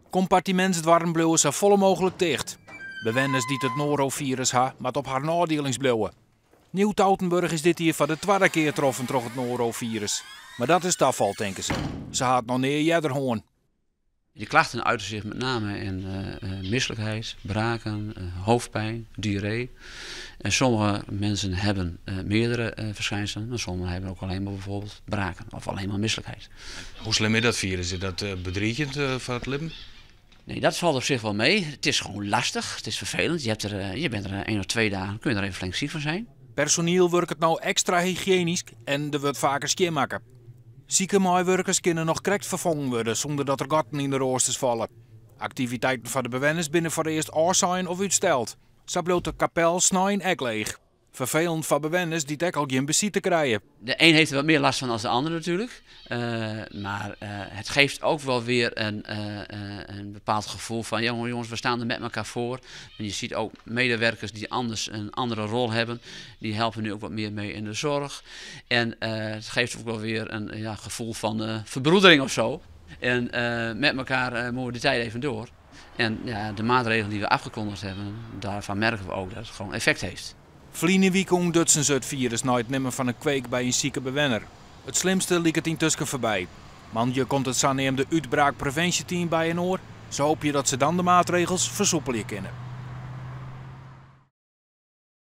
Kompartimintsdoarren bliuwe safolle mooglik ticht. Bewenners dy't it norofirus ha, moatte op harren ôfdielings bliuwe. Nieuw Toutenburg is dit jier foar de twadde kear troffen troch it norofirus. Mar dat is tafal, tinke se. Se ha it noch nea earder hân. De klachten uiten zich met name in misselijkheid, braken, hoofdpijn, diarree. En sommige mensen hebben meerdere verschijnselen, maar sommigen hebben ook alleen maar bijvoorbeeld braken of alleen maar misselijkheid. Hoe slim is dat virus? Is dat bedriigjend foar it libben? Nee, dat valt op zich wel mee. Het is gewoon lastig, het is vervelend. Je, hebt er, je bent er 1 of 2 dagen, kun je er even flink ziek van zijn. Personiel wurket no ekstra hygiënysk en der wurdt faker skjinmakke. Sike meiwurkers kinne noch krekt ferfongen wurde sûnder dat der gatten yn de roasters falle. Aktiviteiten foar de bewenners binne foarearst ôfsein of útsteld. Sa bliuwt de kapel snein ek leech. Ferfelend foar bewenners dy't ek al gjin besite krije. De een heeft er wat meer last van dan de ander natuurlijk. Maar het geeft ook wel weer een bepaald gevoel van: jongens, jongens, we staan er met elkaar voor. En je ziet ook medewerkers die anders een andere rol hebben. Die helpen nu ook wat meer mee in de zorg. En het geeft ook wel weer een, ja, gevoel van verbroedering of zo. En met elkaar moeten we de tijd even door. En ja, de maatregelen die we afgekondigd hebben, daarvan merken we ook dat het gewoon effect heeft. Ferline wike ûntdutsen se it firus nei it nimmen fan in kweek by in sike bewenner. It slimste liket yntusken foarby. Moandei komt it saneamde útbraakprevinsjeteam byinoar. Se hoopje dat se dan de maatregels fersoepelje kinne.